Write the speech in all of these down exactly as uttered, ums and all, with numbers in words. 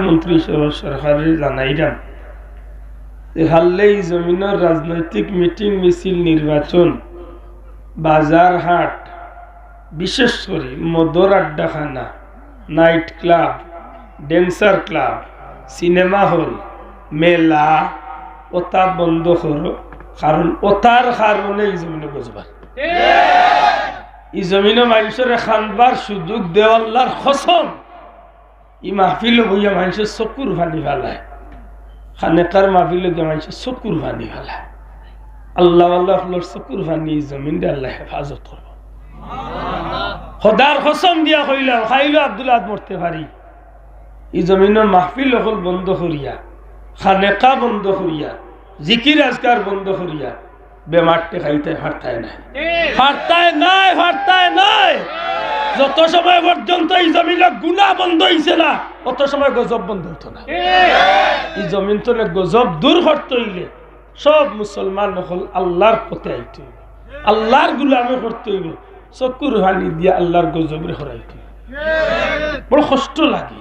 মন্ত্রী সহ সরকাররে জানাইরাম যে হারলে ই জমিনর রাজনৈতিক মিটিং মিছিল, নির্বাচন, বাজার হাট, বিশেষ করি মদর আড্ডাখানা, night club, dancer club, cinema hall, মেলা, অতা বন্ধ করো, কারণ অতার কারণে ই জমিনো গজব আর ই জমিনো মানষরে কানবার সুযোগ দেও আল্লার কসম। ই মাহফিলো বইয়া মানষে চকুর পানি ফালায়, খানেকার মাহফিলো গিয়া মানষে চকুর পানি ফালায়। আল্লাওয়ালা অকলর চকুর পানি ই জমিনরে আল্লায় হেফাজত করবো। খোদার কসম দিয়া কইলাম, খাইলো আব্দুল আহাদ মরতে পারি, ই জমিনর মাহফিল অকল বন্ধ করিয়া, খানেকা বন্ধ করিয়া, জিকির আজকার বন্ধ করিয়া, বেমার ঠেকাইতে পারতায় নায়। পারতায় নায়, পারতায় নায়। যত সময় পর্যন্ত ই জমিনো গুনা বন্ধ অইছে না, অত সময় গজব বন্ধ অইতো না। ই জমিন তনে গজব দূর করতে অইলে সব মুসলমান অকল আল্লার পথে আইতে অইবো, আল্লার গুলামি করতে অইবো, চকুর পানি দিয়া আল্লার গজবরে হরাইতে অইবো। বড় কষ্ট লাগে।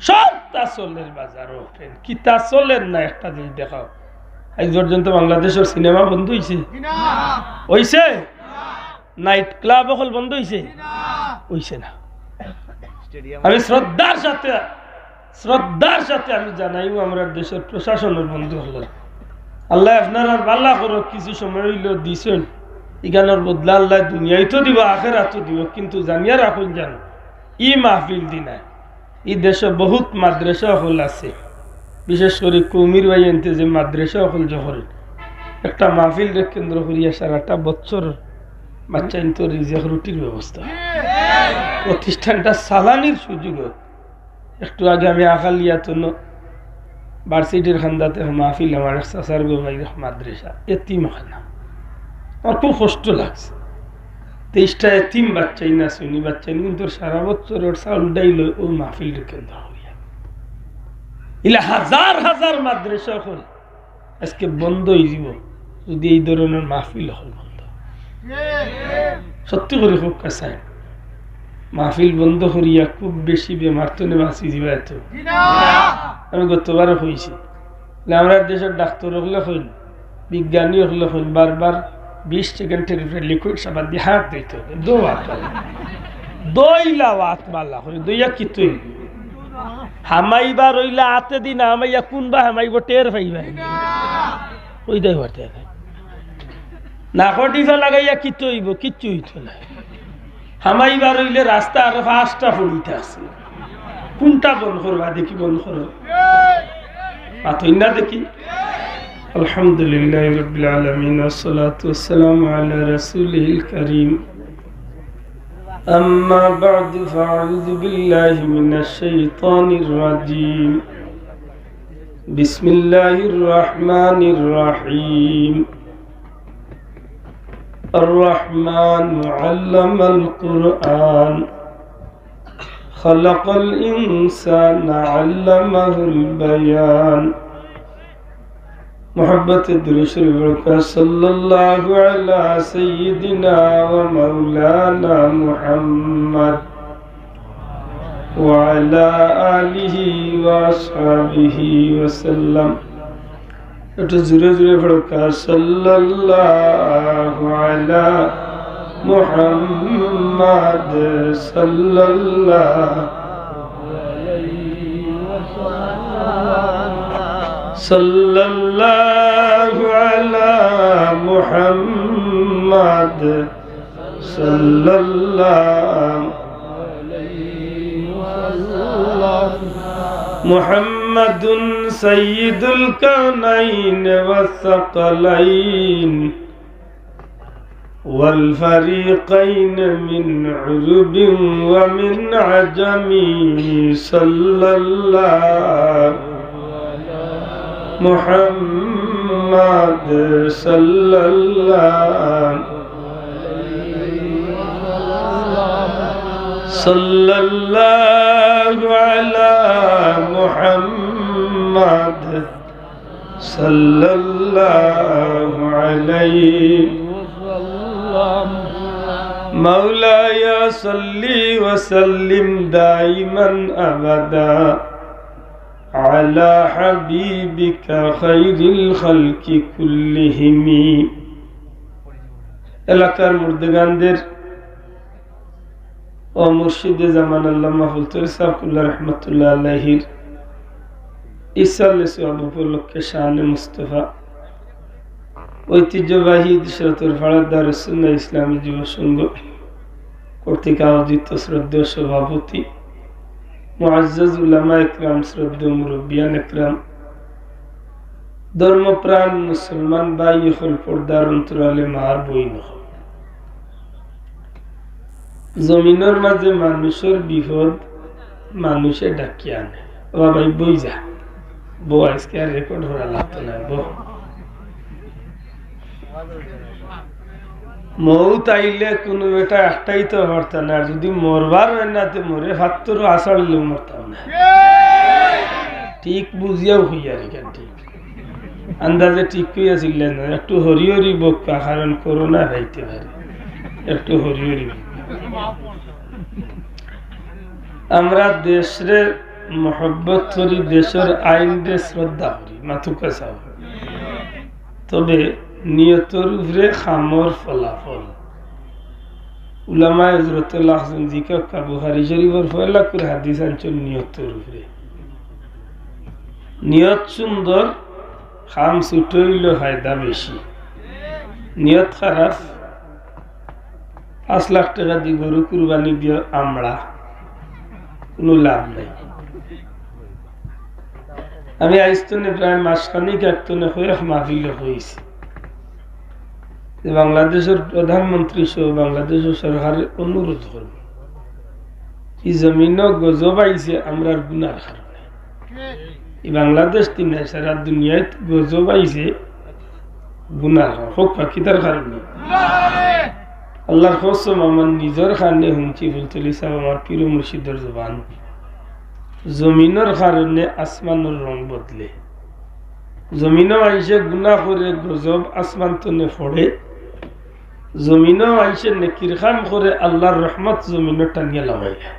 সবতা চলের বাজারো, ফের কিতা চলের না, একটা জিনিস দেখাও। আইজ পর্যন্ত বাংলাদেশর সিনেমা বন্ধ অইছে? অইছে? নাইট ক্লাব অকল বন্ধ অইছে? অইছে না। আমি শ্রদ্ধার সাথে, শ্রদ্ধার সাথে আমি জানাইমু আমরার দেশর প্রশাসনর বন্ধু অকলরে, আল্লায় আপনারার ভালা করউক, কিছু সময় অইলেও দিছইন, ইখানর বদলা আল্লায় দুনিয়াইতো দিবো, আখেরাতো দিবো, কিন্তু জানিয়া রাখইন যেন ই মাহফিল দি নায়। ই দেশো বহুত মাদ্রাসা অকল আছে, বিশেষ করি কওমির ভাইয়াইন্তে যে মাদ্রাসা অকল যে করইন, একটা মাহফিলরে কেন্দ্র করিয়া সারাটা বছর বাচ্চাইন্তর রিজেক রুটির ব্যবস্থা, প্রতিষ্ঠানটা চালানির সুযোগ অয়। একটু আগে আমি আখালিয়াত ভার্সিটির কান্দাত মাহফিল, আমার এক চাচার গো ভাইর মাদ্রাসা, এতিমখানা। আমার খুব কষ্ট লাগছে। তেইশটা এতিম বাচ্চাইন আছে, হুনি বাচ্চাইন কিন্তু সারা বছরর চাউল ডাইল অউ মাহফিলরে কেন্দ্র করিয়া। ইলা হাজার হাজার মাদ্রাসা অকল আজকে বন্ধ অইযিবো, যুদি এই ধরনর মাহফিল অকল বন্ধ। সত্যি করি কউক্কা চাইন, মাহফিল বন্ধ করিয়া খুব বেশি বেমার তনে বাঁচি যিবা এতো। আমি গতবারও কইছি, যে আমরার দেশর ডাক্তর অকলে কইন, বিজ্ঞানী অকলে কইন, বারবার বিশ সেকেন্ডর উপরে লিকুইড সাবান দিয়া হাত ধইতে অইবো, ধইলাও আত। ধইলাও আত, মালা করি ধইয়া কিতা অইবো? হামাইবার অইলে আতে দি না হামাইয়া কুনবা হামাইবো টের পাইবা। কইতায় পারতায় নায়। নাকর টিফা লাগাইয়া কিতা অইবো? কিচ্ছু অইতো নায়। হামাইবার অইলে রাস্তা আরো পাঁচটা পড়িতা আছে। কুনটা বন্ধ করবা দেখি, বন্ধ করো। মাতইন না দেখি। الحمد لله رب العالمين، والصلاة والسلام على رسوله الكريم. أما بعد، فأعوذ بالله من الشيطان الرجيم. بسم الله الرحمن الرحيم. الرحمن علم القرآن، خلق الإنسان علمه البيان. محبت درود شريف برکت، صلى الله على سيدنا ومولانا محمد وعلى آله وأصحابه وسلم. একটু জোরে জোরে পড়ো, صلى الله على محمد، صلى الله، صلى الله على محمد، صلى الله. محمد سيد الكونين والثقلين والفريقين من عرب ومن عجم، صلى الله محمد، صلى الله، صلى الله على محمد، صلى الله عليه وسلم. مولاي صل وسلم دائما أبدا على حبيبك خير الخلق كلهم। এলাকার মুর্দেগানদের ও মুর্শিদে জামান আল্লামা ফুলতলী সাহেব কিবলা রহমতুল্লাহ আলাইহির ইসালে সওয়াব উপলক্ষে শানে মুস্তফা ঐতিহ্যবাহী ইশরাতুল ফালাহ দারুস সুন্নাহ ইসলামী যুব সংঘ কর্তৃক আয়োজিত শ্রদ্ধেয় সভাপতি, মুআজ্জাজ উলামা একরাম, শ্রদ্ধেয় মুরব্বিয়ান একরাম, ধর্মপ্রাণ মুসলমান ভাই অকল, পর্দার অন্তরালে মা বইন অকল, জমিনর মাঝে মানুষর বিপদ মানুষে ডাকিয়া আনে। ও বাবা, এই বই যা, বউ, আজকে আর রেকর্ড করা লাগতো না, বউ। মউত আইলে কুনু বেটা আটকাইতো পারতা না, আর যুদি মরবার অয় না, তে মরে ফাত্তরও আছাড়িলেও মরতাম না। ঠিক বুঝিয়াউ কইয়ার, ইখান ঠিক। আন্দাজে ঠিক কইয়াছিলা না, একটু হরি হরি বউক্কা, কারণ করোনা অইতে পারে। একটু হরি হরি বউক্কা। আমরা দেশরে মহব্বত করি, দেশর আইনরে শ্রদ্ধা করি, মাতুক্কা চাও। তবে নিয়তর উপরে কামর ফলাফল। উলামায়ে হজরতে লাখজন জিকাক্কা বুখারী শরীফর পয়লা করে হাদিস আনছইন নিয়তর উপরে। নিয়ত সুন্দর, কাম ছুটো অইলেও ফায়দা বেশি। নিয়ত খারাপ, পাঁচ লাখ টেকা দি গরু কুরবানি দিয়া আমড়া, কুনু লাভ নাই। আমি আইজ তনে প্রায় মাসখানিক আগ তনে কয়েক মাহফিলো কইছি যে বাংলাদেশর প্রধানমন্ত্রী সহ বাংলাদেশর সরকাররে অনুরোধ করমু, ই জমিনো গজব আইছে আমরার গুনার কারণে। ই বাংলাদেশ তি নায়, সারা দুনিয়াত গজব আইছে গুনার। কউক্কা, কিতার কারণে? আল্লার কসম, আমার নিজর কানে হুনছি ফুলতলী সাব আমার পীর মুর্শিদর জবান। জমিনর কারণে আসমানর রং বদলে। জমিনো মানষে গুনা করে, গজব আসমান তনে পড়ে। জমিনো মানষে নেকির কাম করে, আল্লার রহমত জমিনো টানিয়া লামাইলা।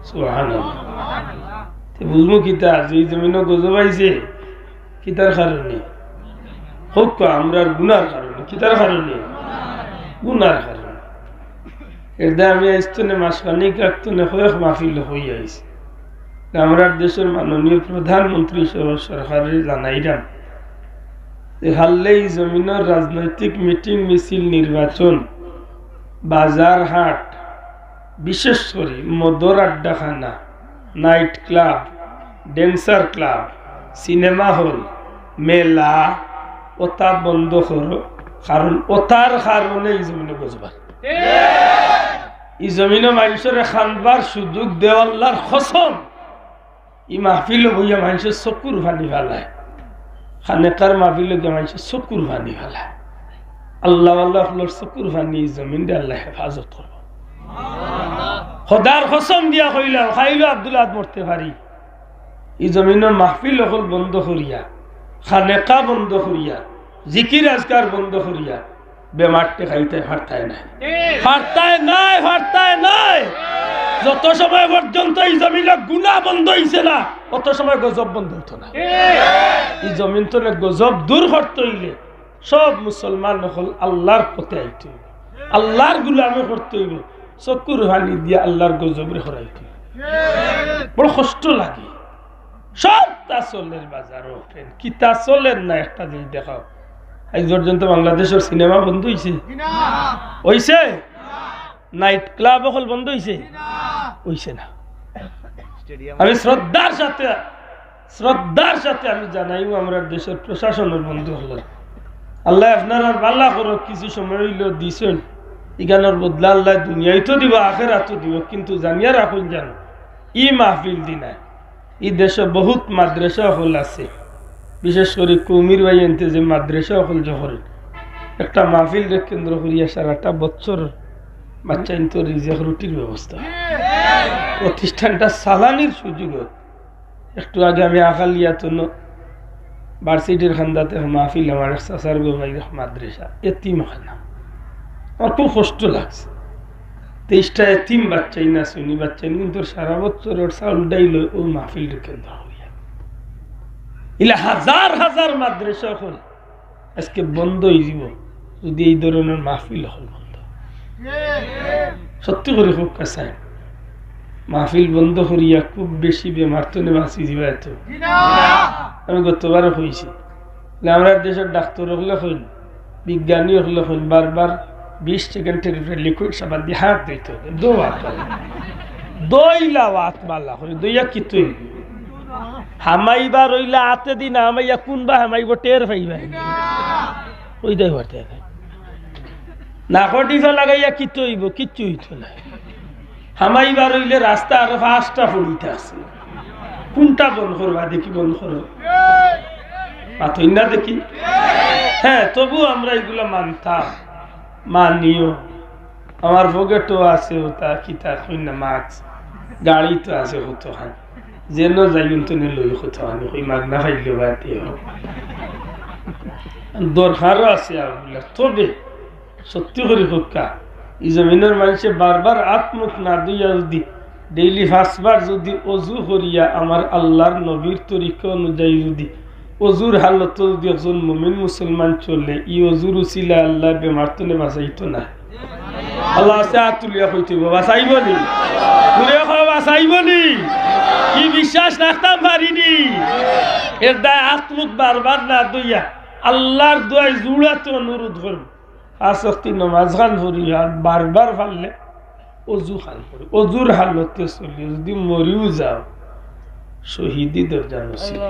সুবহানাল্লাহ। তে বুঝমু কিতা, যে ই জমিনো গজব আইছে, কিতার কারণে? কউক্কা, আমরার গুনার কারণে। কিতার কারণে? গুনার কারণে। এরদায় আমি আইজ তনে মাসখানিক আগ তনে কয়েক মাহফিলো কই আইছি। আমরার দেশর মাননীয় প্রধানমন্ত্রী সহ সরকাররে জানাইরাম যে হারলে ই জমিনর রাজনৈতিক মিটিং মিছিল, নির্বাচন, বাজার হাট, বিশেষ করি মদর আড্ডাখানা, night club, dancer club, cinema hall, মেলা, অতা বন্ধ করো, কারণ অতার কারণে ই জমিনো গজব আর। ই জমিনো মানষরে কানবার সুযোগ দেও আল্লার কসম। ই মাহফিলো বইয়া মানষে চকুর পানি ফালায়, খানেকার মাহফিলো গিয়া মানষে চকুর পানি ফালায়। আল্লাওয়ালা অকলর চকুর পানি ই জমিনরে আল্লায় হেফাজত করবো। খোদার কসম দিয়া কইলাম, খাইলো আব্দুল আহাদ মরতে পারি, ই জমিনর মাহফিল অকল বন্ধ করিয়া, খানেকা বন্ধ করিয়া, জিকির আজকার বন্ধ করিয়া, বেমার ঠেকাইতে পারতায় নায়। পারতায় নায়, পারতায় নায়। যত সময় পর্যন্ত ই জমিনো গুনা বন্ধ অইছে না, অত সময় গজব বন্ধ অইতো না। ই জমিন তনে গজব দূর করতে অইলে সব মুসলমান অকল আল্লার পথে আইতে অইবো, আল্লার গুলামি করতে অইবো, চকুর পানি দিয়া আল্লার গজবরে হরাইতে অইবো। বড় কষ্ট লাগে। সবতা চলের বাজারো, কিতা চলের না একটা জিনিস দেখাও। আইজ পর্যন্ত বাংলাদেশর সিনেমা বন্ধ অইছে? অইছে? নাইট ক্লাব অকল বন্ধ অইছে? অইছে না। আমি শ্রদ্ধার সাথে, শ্রদ্ধার সাথে আমি জানাইমু আমরার দেশর প্রশাসনর বন্ধু অকলরে, আল্লায় আপনারার ভালা করউক, কিছু সময় অইলেও দিছইন, ইখানর বদলা আল্লায় দুনিয়াইতো দিবো, আখেরাতো দিবো, কিন্তু জানিয়া রাখইন যেন ই মাহফিল দি নায়। ই দেশো বহুত মাদ্রাসা অকল আছে, বিশেষ করি কওমির ভাইয়াইন্তে যে মাদ্রাসা অকল যে করের, একটা মাহফিলরে কেন্দ্র করিয়া সারাটা বছর বাচ্চাইন্তর রিজেক রুটির ব্যবস্থা। প্রতিষ্ঠানটা চালানির সুযোগ অয়। একটু আগে আমি আকালিয়াত অনো ভার্সিটির কান্দাত মাহফিল, আমার এক চাচার গো ভাইর মাদ্রাসা, এতিমখানা। আমার খুব কষ্ট লাগছে। তেইশটা এতিম বাচ্চাইন আছে, হুনি বাচ্চাইন কিন্তু সারা বছরর চাউল ডাইল অউ মাহফিলরে কেন্দ্র করিয়া। ইলা হাজার হাজার মাদ্রাসা অকল আজকে বন্ধ অইযিবো, যুদি এই ধরনর মাহফিল অকল বন্ধ। সত্যি করি কউক্কা চাই, মাহফিল বন্ধ করিয়া খুব বেশি বেমার তনে বাঁচি যিবা এত। আমি গতবারও কইছি, যে আমরার দেশর ডাক্তর অকলে কইন, বিজ্ঞানী অকলে কইন, বারবার বিশ সেকেন্ডর উপরে লিকুইড সাবান দি আত ধইতে অইবো। ধইলাও আত, বালা করি ধইয়া কিতা অইবো? হামাইবার অইলে আতে দি না হামাইয়া কুনবা হামাইবো টের পাইবা। ওই দেয় পারতে না। নাকো টিফা লাগাইয়া কিতা অইবো? কিচ্ছু অইতো নায়। হামাইবার অইলে রাস্তা আরো পাঁচটা পড়িতা আছে, কুনটা বন্ধ করবা? দেখি বন্ধ করো, মাতইন না দেখি। হ্যাঁ, তবু আমরা ইগুলা মানতাম, মানিও। আমার পকেটো আছে অতা কিতা কইন না, মাস্ক, গাড়িত আছে কতখান, যেন যাই অন তনে লই কতখান, কই মাগনা পাইলে বা দিও। দরকারও আছে অগুলা। তবে সত্যি করি কউক্কা, ই জমিনর মানষে বারবার আত মুখ না ধইয়া যুদি ডেইলি পাঁচবার যুদি অজু করিয়া আমার আল্লার নবীর তরিকা অনুযায়ী যুদি অজুর হালতো যুদি একজন মুমিন মুসলমান চলে, ই অজুর উছিলায় আল্লায় বেমার তনে বাঁচাইতো না। আল্লার আস্তে আত তুলিয়া কইতে অইবো, বাঁচাইবো নি? তুলিয়া কও, বাঁচাইবো নি? ই বিশ্বাস রাখতাম পারি নি। এর দায় আত মুখ বারবার না ধইয়া আল্লার দুয়াই জুড়াতে অনুরোধ করমু। পাঁচ ওয়াক্তি নমাজ খান পড়ি আর বারবার পারলে অজু খান পড়ি। অজুর হালতে চলি, যুদি মরিও যাও, শহীদি দরজা নসিব।